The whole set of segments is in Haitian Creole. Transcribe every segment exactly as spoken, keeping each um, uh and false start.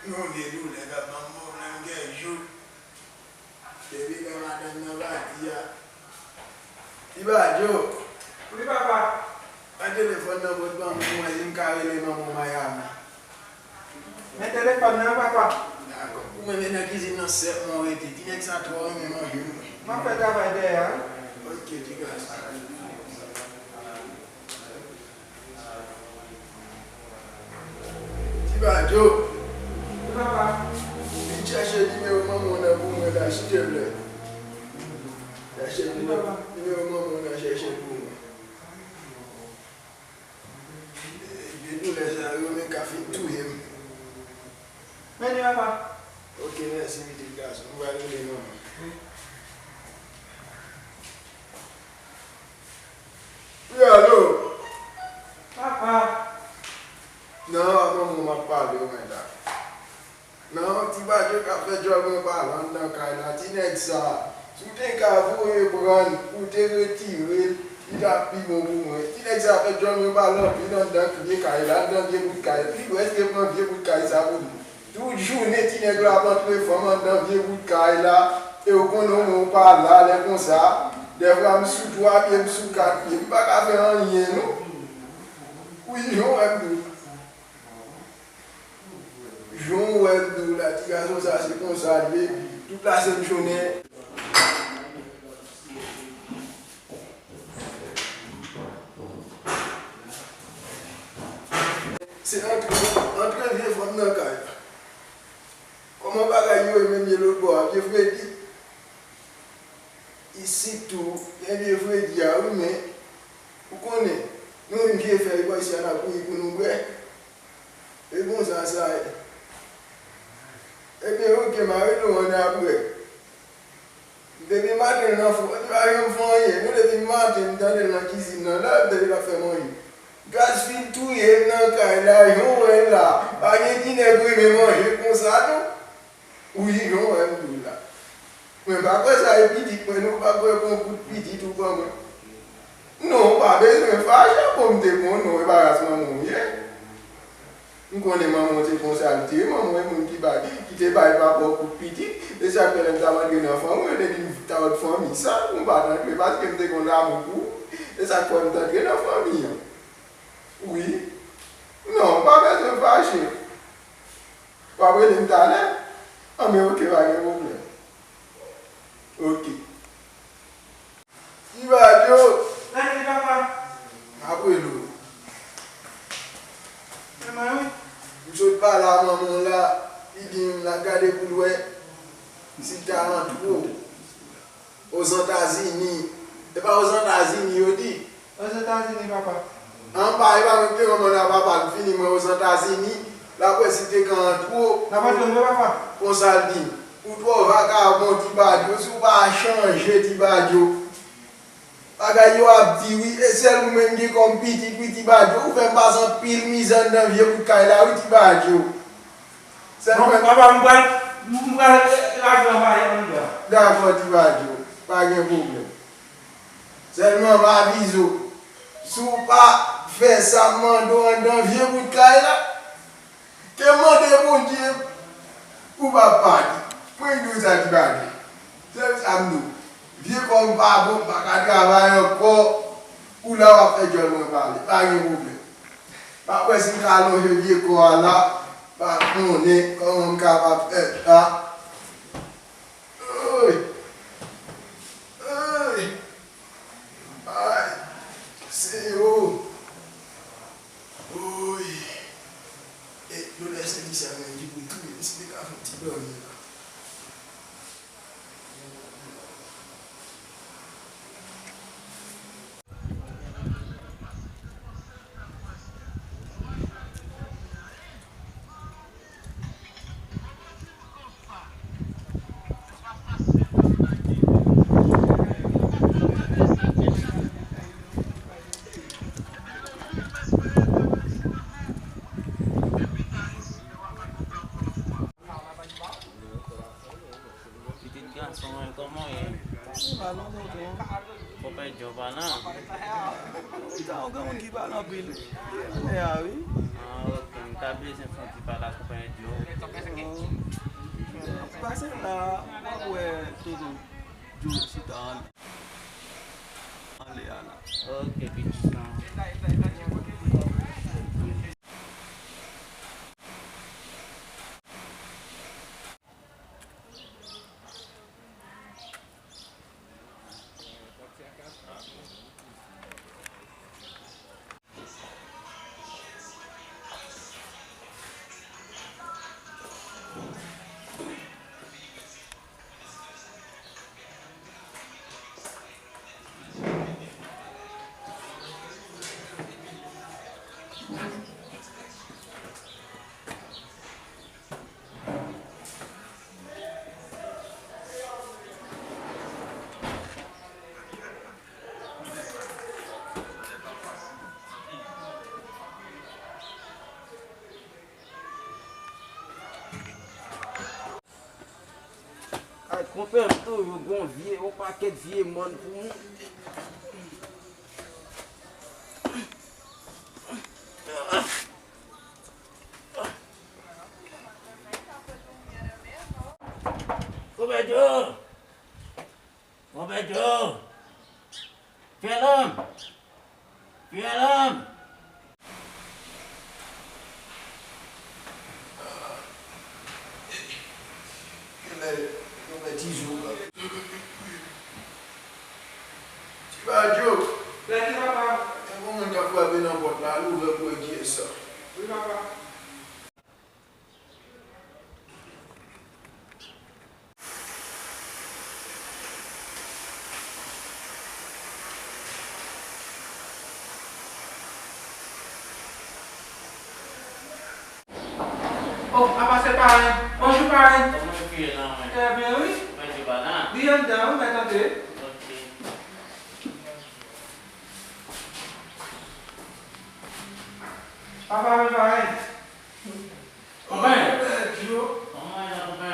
Nou gen doulè k ap ban m pwoblèm kèk jou. Depi lè madanm nan pati a. Ti Badjo. Wi, papa. Bay telefòn nan bò ban m pou mwen, si m ka rele manman w Miami. Men telefòn nan, papa. Dakò. Ou menm, e nan kizin nan sèlman w rete. Ti nèg sa twò renmen manje, wi. M ap fè travay dèyè a, wi. Ok, ti gason. Ti Badjo. Wi, papa. Vin chèche nimewo manman w nan pou mwen la, silvouplè. Chèche nimewo manman w nan, chèche l pou mwen. Vye doulè sa yo, men ka fin touye m. Men li, papa. Ok, mèsi, pitit gason. M pral rele manman. Wi, alo. Papa. Non, a manman w m ap pale, w mèt la. Non, Ti Badjo k ap fè djòl mwen pa la anndan kay la. Ti nèg sa, si w te ka voye pran l, ou te retire l, li t ap pi bon pou mwen. Ti nèg sa fè djòl mwen pa la anpil anndan vye kay la, anndan vye bout kay la. Li prèske pran vye bout kay sa pou li. Tout jounen, ti nèg la ap antre fanm anndan vye bout kay la. E w konnen w menm ou pa la lè konsa. Dèfwa m sou twa pye, m sou kat pye. M pa ka fè anyen, non. Wi, jan w wè m di w. Jan w wè m di w la, ti gason sa, se konsa l ye. Tout lasent jounen. Se antre, antre vye fanm nan kay la. Kòman bagay yo ye menm ye lòt bò a, vye Fredi? Isit tou, gen vye Fredi a, wi, men, ou konnen, nou menm vye fèy bò isi a n ap kouri pou nou bwè. E konsa sa ye. Ebyen, oke, m a rele w annapre. Depi maten l nan fò, li pa janm fè anyen. Nou depi maten, m tande l nan kizin nan la, m tande l ap fè manje. Gaz fin touye m nan kay la, jan w wè l la. Pa gen ti nèg renmen manje konsa, non. Wi, jan w wè m di w la. Mwen pa kwè sa e pitit mwen, non, pa kwè pran kout pitit ou ban mwen. Non, ou pa bezwen fache, bon, m te konnen w e pa ras manman w ye. M konnen manman w se konsa l te ye, manman w e moun ki bay, ki te bay papa w kout pitit. E sa k fè lè m t ap antre nan fanmi w, yo te di m ta ot fanmi. Sa, m pa t antre, paske m te konn lanmou pou ou. E sa k fè m t antre nan fanmi an. Wi. Non, w pa bezwen fache. W ap rele m talè? Anben, oke, pa gen pwoblèm. Oke. Ti Badjo. Mèsi, papa. M ap rele w. Mwen, wi. M sot pale a manman w la, li di m l ap gade pou l wè si l ta rantre w. Ozantazini. E pa Ozantazini yo di? Ozantazini, papa. Anba, e pa menm te manman nan papa l fini mwen Ozantazini, l ap wè si te ka antre w. N ap antre w, papa. Konsa l di m. Ou twò vakabon, Ti Badjo, si w pa chanje, Ti Badjo. Bagay yo ap di, wi, e sèl ou menm gen kòm pitit, wi, Ti Badjo. Ou fè m pase anpil mizè anndan vye bout kay la, wi, Ti Badjo. Sèlman. Bon, papa, m pral, m pral, eh, lave anba anndan. Dakò, Ti Badjo. Pa gen pwoblèm. Sèlman m avize w, si w pa fè sa m mande w anndan vye bout kay la, ke mande Bondye ou p ap pati. Mwen di w sa, Ti Badjo. Sèl sa m di w. Vye kò m pa bon, m pa ka travay ankò. Ou la w ap fè djòl mwen pale. Pa gen pwoblèm. M ap wè si m ka lonje vye kò a la, pa konnen kòman m kapab fè sa. Oy! Oy! Ay! Senyè! Oy! E doulè sèvis a mwen ki pou touye m, si te ka fè yon ti dòmi la. Pitit gason mwen, kòman w ye? Ou pa fè djòb la, non? Ou gen moun ki pale anpil. Lè a, wi. Ah, ok, m Ta bezwen fè yon ti pale ak konpè Djo. Pase la, w ap wè Toto Djo chita an, anlè a la. Ok, pitit lan. Ay, konpè m toujou gon vye, yon pakèt vye mòn pou mwen. Konpè Djo! Konpè Djo! Fè lanm! Fè lanm! Kilè konpè Tizou la? Ti Badjo! Lè ki papa? Te gon moun k ap frape nan pòt la, al ouvè pou wè kiyès sa. Wi, papa. Oh, apa se parenn. Bonjou, parenn. Kòman w ye, pitit mwen? Trè byen, wi. Mwen di pa nan. Li anndan, wi, mèt antre. Ok. Papa, vin parenn. Konpè! Konpè Djo! Kòman w ye la, konpè?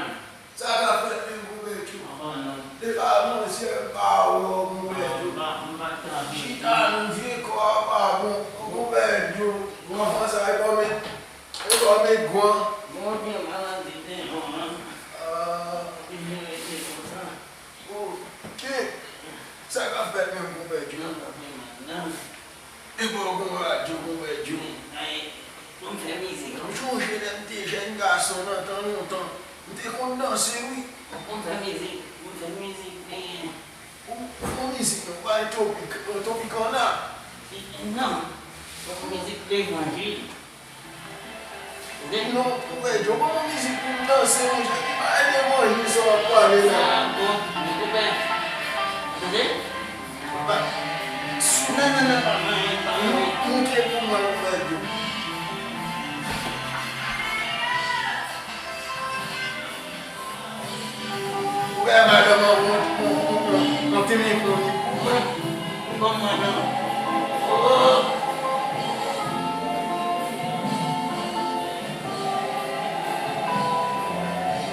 Sa k ap fèt menm, konpè Djo? Anfòm non. Depi avansyè m pa wè w, konpè Djo. M pa, m pa t ka vin. Chita nan vye kò a pa bon, konpè Djo. Anfan sa e kòman, e kòman gwan. Bon, byen maladi te yon an. Ah. Epi m rete konsa. Ok. Sa k ap fèt menm, konpè Djo? Nan, konpè, nan. Epa w gon radyo, konpè Djo? Ay, konn fè mizik. M chonje lè m te jèn gason nan tan lontan. M te konn danse, wi. Konn fè mizik, konn fè mizik, men. Ou fè mizik, non, pa Topik, Topik an la? Non, mizik levanjil. Non, konpè Djo, ban m yon mizik pou m danse, monchè, ki pa levanjil sa w ap pale la. Ah, bon, men konpè. Tande? Ba, sou, non, non, non. Pa manyen, pa manyen. Moute pou mwen, konpè Djo. Ou gen madanm an wont, ou, ou, ou, ou ti mikwo. Ou konprann non? Oh.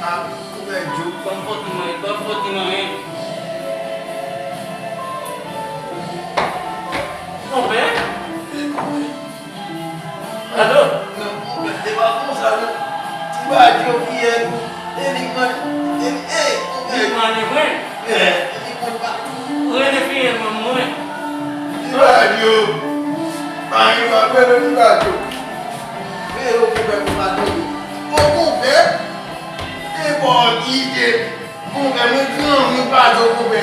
Ah, ou gen djòb. Ban m fòti mwen, ban m fòti mwen. Konpè? Alo? Non, konpè, se pa konsa non. Ti Badjo ki yè nou. E li k mande, e li, ey, konpè. Li k mande mwen? Eh, e li k mande pa. Ou rele fiyèl manman mwen? Ti Badjo. Mari w ap rele Ti Badjo. Rele w konpè pou pa tonbe. O konpè, e bò kite. Konpè, mwen granmoun pa di w konpè.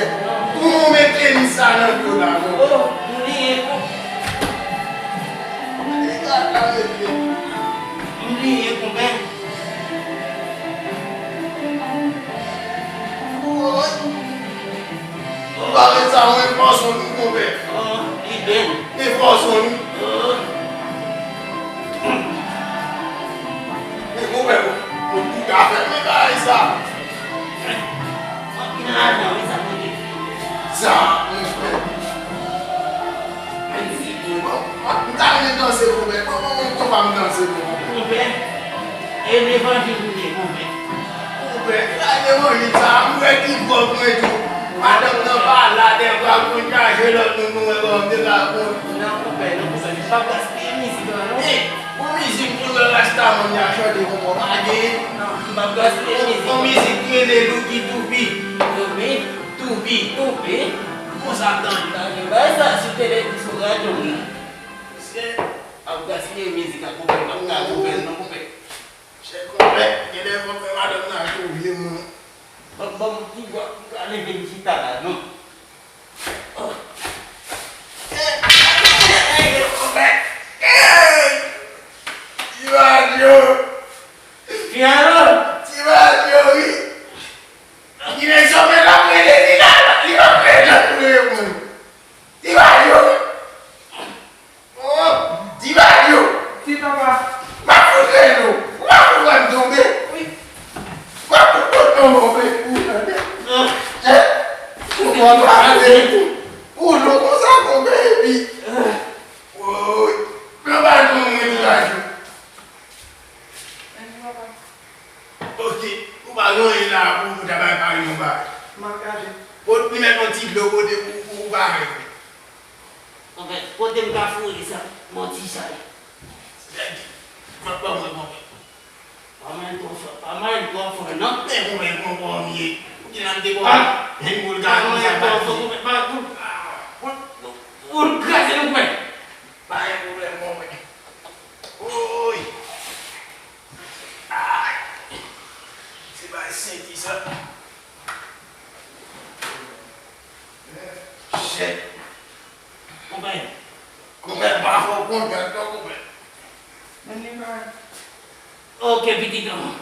Kouman w met tenis sa nan do la, konpè? Oh, m bliye, konpè. Li ka ka rete. M bliye, konpè. Woy. Ou pa wè sa, mwen fòs on nou, konpè. Oh, li bèl. E fòs on nou. Oh. E konpè, ou, ou, ou ta fè mwen bagay sa. Sa, mwen fè. Bon, m ta renmen danse, konpè. Bon, bon, bon, konpa m danse, konpè. Konpè, e levanjil ou ye, konpè. Konpè, sa levanjil sa, m wè ki pwòp mwen tou. Madanm nan pa la, dèfwa pou m chache lòt moun pou mwen, bon, m te ka konn. Non, konpè, non, konpè, pa gaspiye mizik la, non. Eh, bon mizik, Lè Rastaman y ap chante konpa pa gen. Non, m p ap gaspiye mizik. On mizik ki rele Douki Toupi. Toupi? Toupi. Toupi? Konsa tann. Pa gen bagay sa sou televizyon, sou radyo m nan. Mesye. Ap gaspiye mizik la, konpè, m p ap ka konpè l non, konpè. Chè konpè, genlè fòk fè madanm nan al kouvri m. Ban, ban m ti bwa pou m ka leve m chita la, non. Oh. Ey, ey, ey, konpè. Ey! Ti Badyo. Fiyalo. Ti Badyo, wi. Ki nèg sa, men l ap rele, li la, li ap rele, l ap rele pou mwen. Ti Badyo. Oh, Ti Badyo. Wi, papa. M ap fout rele w. Ou pa konprann tonbe. Wi. M ap fout pot non konbe pou ou tande. Ou konprann pa rele tou. Ou non konsa konbe epi. Woy. Pran bal pou mwen Ti Badyo. Mèsi, papa. Ok. Ou pa gen anyen la pou ou ta bay Paris yon bagay. M ap gaje. Pot li met yon ti dlo kote pou ou, pou ou pare. Anfèt, kote m ka foure sa, m on ti chay. Ban, ban mwen, ban mwen. Pa mal twò fò, pa mal twò fò, non. Men konbyen konbyen m ye? Ou gen nan m te bò. Ah. Men boul gaz konsa pa mal twò fò, konbyen pa tou. Ah. Ou, ou, ou kraze nou, konbyen. Pa gen pwoblèm, konbyen. Woy. Ay. Se bay senti sa. Shit. Konpè. Konpè, pa fò konpè, non, konpè. Men li pa. Ok, pitit an.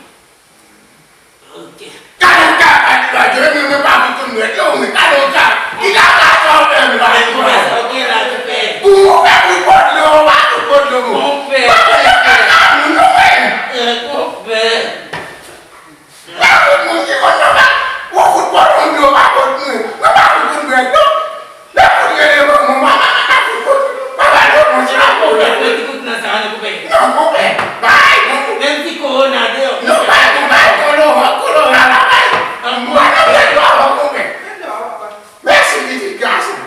Ok. Gade yon ka, gade yon ka, mwen, mwen pa pou konn mwen, yo, mwen, gade yon ka. Li ka pa fè w fè m la, konpè. Konpè, sa w gen la, konpè. Ou, ou fè pou pot lo, ou pa pou pot lo, mwen. Konpè, konpè. Non, mwen. Eh, konpè. Lè w fout moun ki konn nan bal, ou fout bò moun yo pa pot mwen. Mwen pa fout moun bèl non. Lè w fout rele manman, manman pa fout moun. Papa yo moun se pa pot mwen. Mwen ti kout nan sa, non, konpè. Non, konpè. Bay, non. Menm ti kowona deyò. Non, bay, non, bay, kolo, kolo, la, la, bay. Mwen, non, mwen, non, konpè. Mèsi, pitit gason.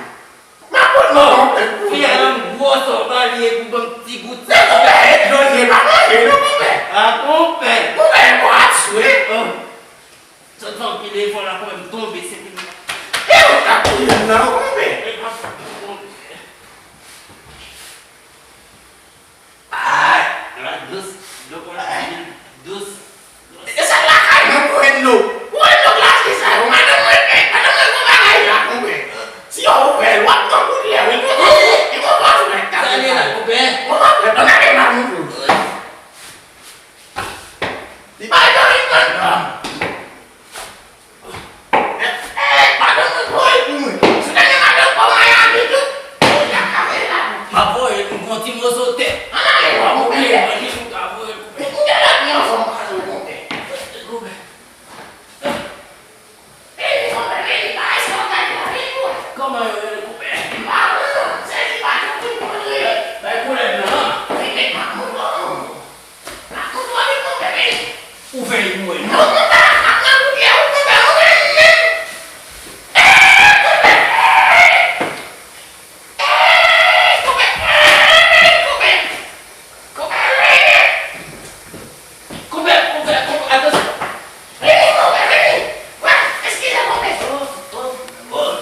M ap pot mwen yon pèp pou ou. Fi a nan gwo sa w ba li e pou ban m ti gout sa. Mèt ou pè, jodi pa manje non, konpè. A, konpè. Konpè, bon, ap swe. Oh. Sot fè anpil efò la, konpè, m tonbe, se pou m. E ou t ap touye m nan, konpè. E pa fòt mwen, konpè. Ay, dlo a dous, dlo kola a dous. E sa lakay mwen, bwè dlo. Bwè dlo glase sa yo. Madanm mwen, eh, madanm mwen gon bagay la, konpè. Si yo ouvè l, w ap pran kout lè, wi. Li gon fòs mèt. Sa li la, konpè? Gon fòs mèt, ann ale madanm mwen. Li pa janm vin pran dlo. Eh, eh, madanm mwen voye pou mwen. Si w te gen madanm pa w Miami tou, ou te ka voye la. M ap voye l, m gon ti moso tè. Ann ale, wè, ou manje, m ka voye l pou mwen. Ou gen lòt yon fanm pa sou konpè. Konpè. Eh, konpè, men li pa responsab la, men pou. Kòman yo rele konpè? M pa konn non, se li pa tou pou mwen. Bay pwoblèm nan. Li te pa konn non. Ou fè li mouri. Non, konpè, ap nan koudye ou, konpè, ou menm menm. Eh, konpè, eh! Eh, konpè, eh, konpè! Konpè, eh! Konpè, konpè, konpè, atansyon! Vini, konpè, vini! Wè, eskize, konpè! Oh, oh, oh!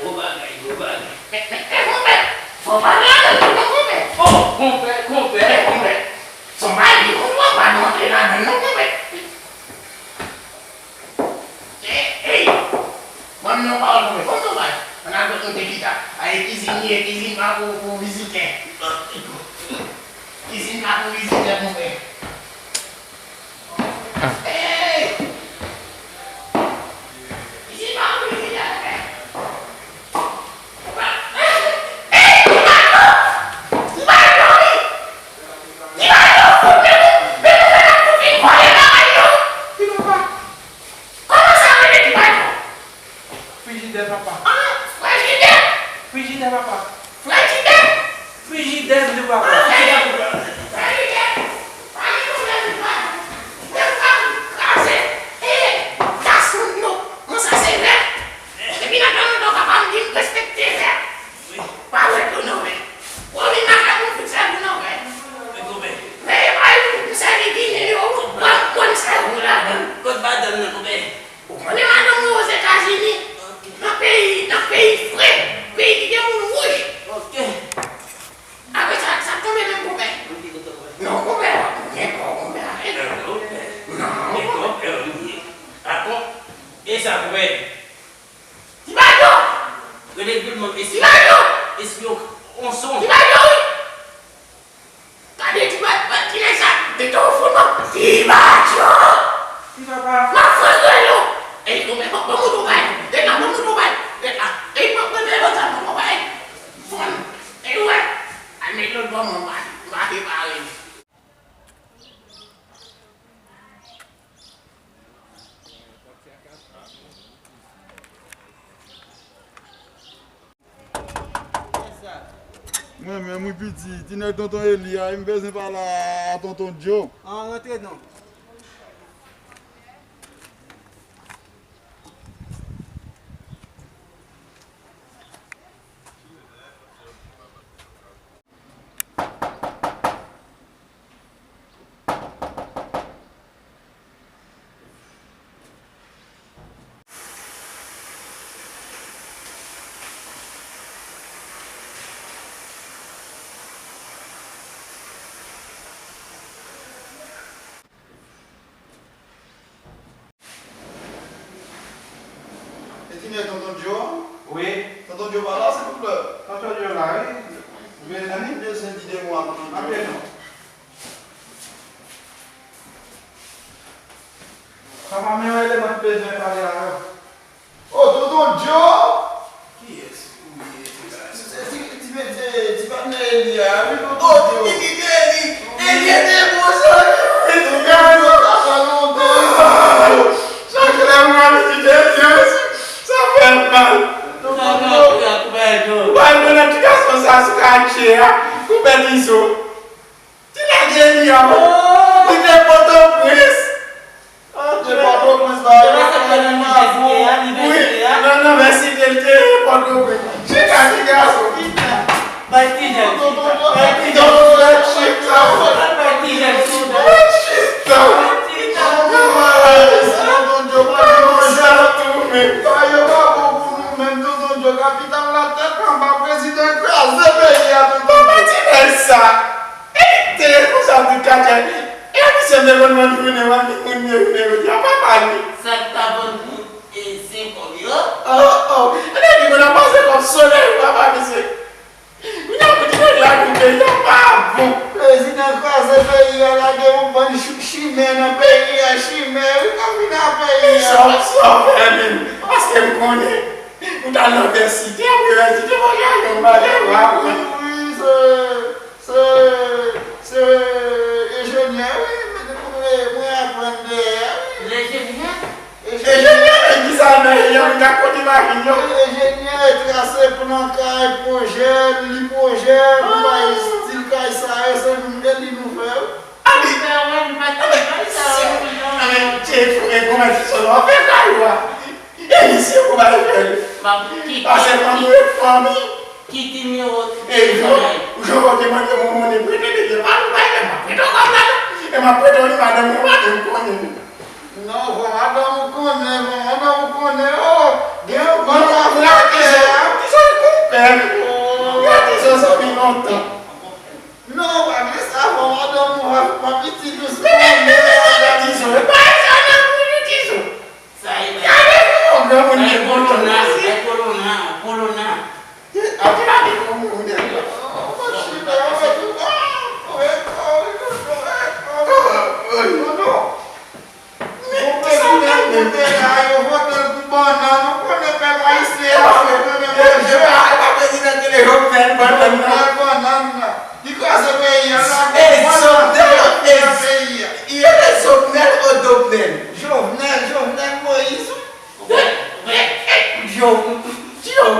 Gwo bagay, gwo bagay. Men, men, men, konpè! Fò w pa gade non, konpè! Oh, konpè, konpè! Men, konpè! Son bagay ki konprann pa nou antre ladan l non, konpè! Tou fout mwen. Ti Matyo! Ki papa? M ap fè relo. Ey, ou men, ban m yon bagay. Ey, la, ban m yon bagay. Ey, la. Ey, ban m yon bagay. Fon. Ey, wè. Ay, men lòt bò, mwen, m pa, m pa repare. Mwen menm, wi, piti. Ti nèg tonton Eli a, m bezwen pale a tonton Joe. An, rantre non. E ti nèg tonton Joe? Wi. Tonton Joe pa la, silvouplè? Tonton Joe la, wi. Ou bezwen li? M bezwen li de mo a tonton Joe. Antre non. Papa, men yon eleman m bezwen pale avè w. O, tonton Joe! Kiyès ou ye? Se ti, ti, ti, ti patnè Eli a, wi, tonton Joe. O, ti pitit Eli! Eli te bon zanmi, wi, tonton Joe. Sa fè lontan. Chak lè m wè pitit Eli, sa fè m mal. Tonton Joe. Ou pa rekonèt ti gason sa sou katye a, konpè Tizo. Ti nèg Eli a, li te Pòtoprens. Li te Pòtoprens la, yo te fè nan wi, nan, nan inivèsite, li te Pòtoprens. Chita, ti gason. Bay ti jèn chita. Bay ti jèn chita. Bay ti jèn chita. Chita. Tonton Joe pa gen manje. Bagay yo pa bon pou nou menm, tonton Joe. Kapital la tèt anba, prezidan kraze peyi a, tonton Joe. Papa ti nèg sa. E te konsa tout katye. E misye te konn vann jounen, vann moun vye jounen, jodi a pa vann li. Sa k ta vann moun e senkòm yo? Oh, oh. E te di konn ap pase kòb solèy, papa misye. Kounye a pou ti nèg la di peyi a pa bon. Prezidan kraze peyi a, lage yon bann chi-, chimè nan peyi a, chimè, wi, k ap vin a peyi a. Sa w, sa w fè menm? Paske m konnen ou t al nan inivèsite, apre inivèsite, fò w al yon bagay, w aprann. Wi, wi, se Se, se enjenyè, wi, mwen, mwen aprann dèyè, wi. Enjenyè? Enjenyè, men ki sa nan enjenyè, mwen ka konte machin yo. Enjenyè, trase plan kay, pwojè, li pwojè, pou bay stil kay sa, e se nou, e li nou fè, wi. Abi, fè wè, nou pa t fè kay sa, wi, non. Anben, tchè, fou, e kòman ti sòlò fè kay ou a? E misye pou bay fè l. Pa sèlman nou e fanmi. Ki ti nimewo ti. E jan, jan w te mande mwen monnen prete, depi pa nou bay, e m ap prete w kòb la. E m ap prete w li madanm mwen pa janm konnen. Non, fò madanm ou konnen, fò madanm ou konnen. Oh, gen yon gwo afè a. Ti sòlò konpè. Gade sa, sa vin lontan. Non, pa gen sa, fò madanm ou, fò pitit ou. Men, men, men, men, men, Tizo, e pa sa nan moun Tizo. Sa e bay. Gade kòman granmoun gen kontan. Bay kolona, bay kolona, kolona. A ti la gen yon moun de. Oh, oh, oh, oh, oh, oh, oh, oh. Bon, prezidan kote a, yo vote l pou bannann. Ou konnen pèp ayisyen an se premye manje. E pa, e pa prezidan ki rele Jovenel bannann nan. Jovenel bannann nan. Li kraze peyi a, lage bannann nan peyi a. Yo rele Jovenel ou Dovnel? Jovenel, Jovenel Moïse. Joe, Joe.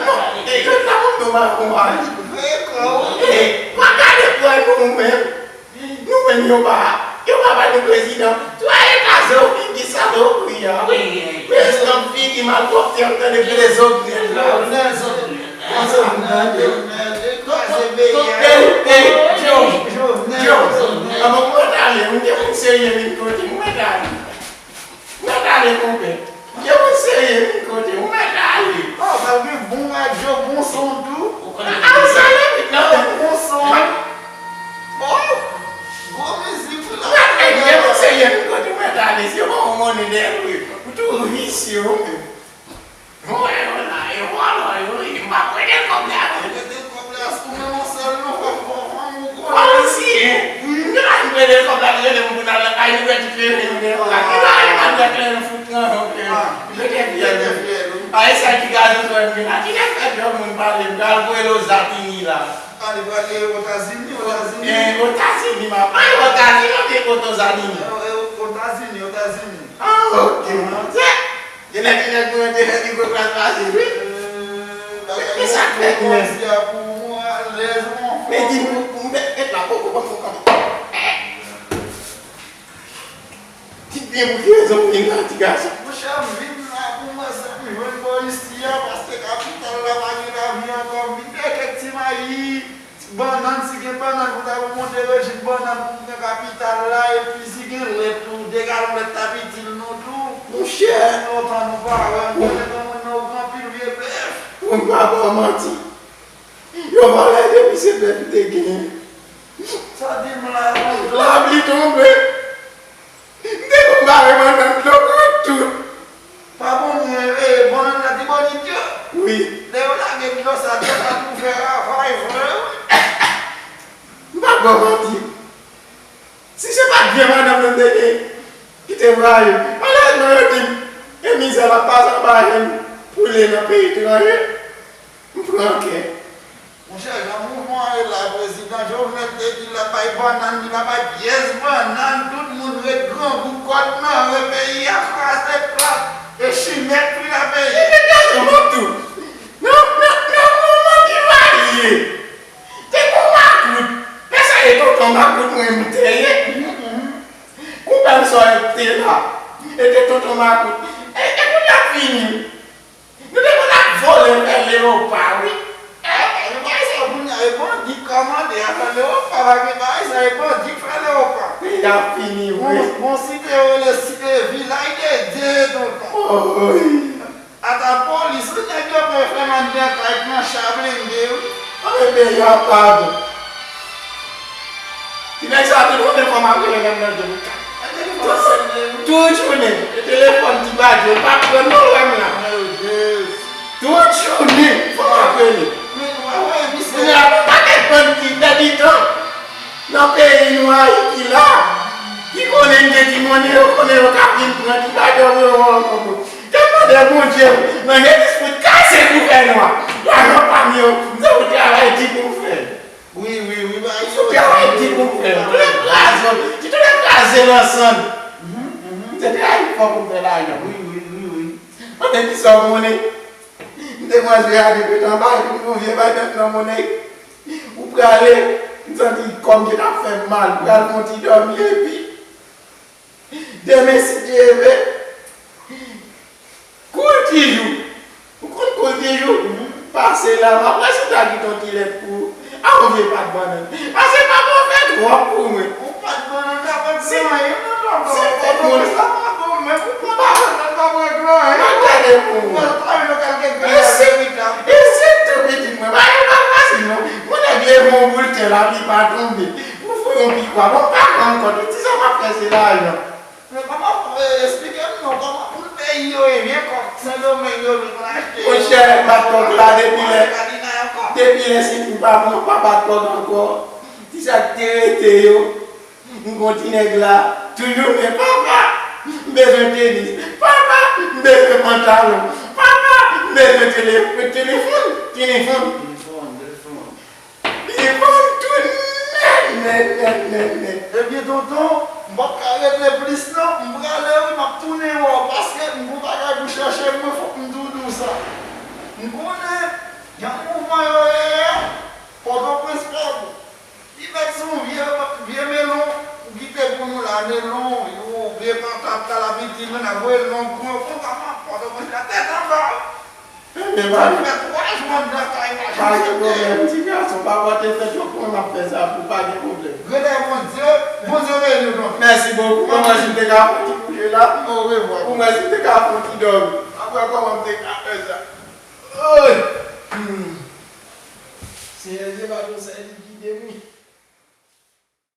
Non, e, yo ta moun nou pa konn ale. E, pa gade pran nou menm. Nou menm yo pa, yo pa ba nou prezidan. Twa e kraze w, figi sale w, wi a. Prezidan figi malpwòpte, m tande vle zòt nèt la. Ansanm gade. Ey, ey, Joe, Joe. Anvan mwen t ale, m gen moun serye vin kote m, mwen t ale. Mwen t ale, konpè. Gen moun serye vin kote m, mwen t ale. Oh, pral gen bon radyo, bon son tou. Al sa lè vit nan bon son. Oh, gwo mizik wi la. Mwen t ale, gen moun serye vin kote m, mwen t ale. Se bon, moun de wi. Ou tou visye ou menm. Mwen yo la, e vòlò yo ye, m pa prete kòb la. Prete kòb la, si ou menm yon sèl non, fò, fò, fò m ou konnen. Polisye, m gen la m Rele kòb la, rele moun pou n al nan kay nou, wè ti kleren nou gen la. Ki bagay nou pa dwe kleren fout nan non kleren. Mete fyèl nou. A, e sèl ti gazon sou M gen la. Ki nèg fè djòb moun pale, m pral voye l Ozatini la. A, li prale Otazini, Otazini. E, Otazini, m ap, a, Otazini, oubyen Otozatini? E, e, Otazini, Otazini. Ah, ok, mon Dieu. Gen nèg, gen nèg mwen te fè pi gwo klas pase, wi. Men sa k fèt menm? Men di m, m, m, m, la, poko, poko, poko. Ti byen, pou ki rezon m vin la, ti gason? Monchè, m vin la pou mwen, sa m jwenn bò isi a, paske kapital la pa gen lavi ankò. M vin fè kèk ti mayi. Bannann, si gen bannann, pou ta pou monte rejim bannann pou nan kapital la, epi si gen lèt tou, de galon lèt t ap itil nou tou. Monchè. Lontan nou pa wè, m konnen granmoun nan ou gen anpil vye bèf. Mwen pa ba w manti. Yon valè depi se bèf m te genyen. Sa di m la, lapli tonbe. M te konn bare bannann dlo pran tout. Pa bon, men, e, bannann la ti bò nit yo. Wi. Lè yo lage dlo sa, dlo sa tou fè ravaj vre, wi. M pa ba w manti. Si se pa t vye madanm nan m te gen, ki te rayi m, malerezman yo di m, e mizè l ap pase anba jen pou l nan peyi etranje. M pran kè. Monchè, jan mouvman an ye la, prezidan Jovenel te di l ap bay bannann, li pa bay pyès bannann, tout moun ret grangou, kòd mare, peyi a kraze plat, e chimè tou la peyi. Li te kraze mòd tou. Nan, nan, nan moman ki va ye, te gon makout, men sa e tonton makout mwen m te ye. Konpè m sa te la, e te tonton makout. E, e kounye a fini. Nou te konn ap vole fè leopa, wi. E, e bagay sa kounye a, e bandi k kòmande a fè leopa, pa gen bagay sa, e bandi k fè leopa. Peyi a fini, wi. Bon, bon, site yo rele site vilaj de Dye, tonton. Oy. Ata polis, wi, nèg yo pè fè nan dèkay pran cha blende, wi. Anben, peyi a pa bon. Ti nèg sa te konn fè fò m ap rele nan nan de bouka. Tout jounen, e telefòn ti badye, l p ap pran non lè m la. Tout jounen, fò m ap rele. Kounye a, gon pakèt bann ki pèdi tan nan peyi nou Ayiti la, ki konnen n gen ti monnen, yo konnen yo ka vin pran ti badye yo, yo, yo, yo. Te mande Bondye nan Jezi pou l kase kouvènman. Lajan pa m yo, m te yon travay di pou m fè. Wi, wi, wi, ba, yo travay di pou m fè. Tout lè kraze, ti tout lè kraze nan sann. M te travay fò pou m fè lajan. Wi, wi, wi, wi. Anben, kisa w konnen? M te manje a depi anba, epi m gon vye bay bèf nan monnen. Ou prale, m santi kò m te ap fè m mal, m pral fè yon ti dòmi, epi demen, si Dye vle, kou l ti jou. Ou konn kou l ti jou? Pase la, m ap wè si ta kite yon ti lèt pou ou. A, yon vye pat bannann. Pase pa bon fè twòp pou mwen. Yon pat bannann ka pa t si, anyen, non, tonton. Si tout moun sa pa bon, men pou pat bannann pa bon, anyen. M ap gade pou ou. Mwen pa vle kal kèk grenn. E si, e si tou pitit mwen, bagay yo pa fasil, non. Yon nèg leve yon boulten, lapli pa tonbe. Pou fout yon pikwa, bon, pa pran kòd, ti sa m ap fè se lajan. Men kòman, e, esplike m non, kòman pou peyi yo ye, vye kòk Sendomeng yo vin achte yo? Monchè, bat kòk la depi lè, depi lè sentri pa bon, pa bat kòk ankò. Ti sa k te rete yo, m gon ti nèg la, toujou men, papa, m bezwen tenis, papa, m bezwen pantalon, papa, m bezwen tele-, telefòn, telefòn. Telefòn, telefòn. Li vann tou nèt, nèt, nèt, nèt, nèt. Ebyen, tonton, m p ap ka rete plis non, m prale wi, m ap tounen wè w, paske m gon bagay pou chèche, mwen fòk m di w sa. M konnen jan mouvman yo ye a, Pòtoprens pa bon. Li mèt se yon vye, vye melon ou kite pou nou la, melon, yon vye patat la, l ap itil, men n ap voye l nan gwo konsa, Pòtoprens la tèt anba. Ebyen, pa gen, pa gen pwoblèm, ti gason. Papa te fèt yo pou mwen, m ap fè sa pou pa gen pwoblèm. Grenn Bondye, Bondye beni w, tonton. Mèsi bokou. Mwen, mwen, si m te ka fè yon ti kouche la. Orevwa. Ou mwen, si m te ka fè yon ti dòmi. Apre, kòman m te ka fè sa? Oy! Hmm. Senyè Dye, pa t yon sèl li gide m, wi.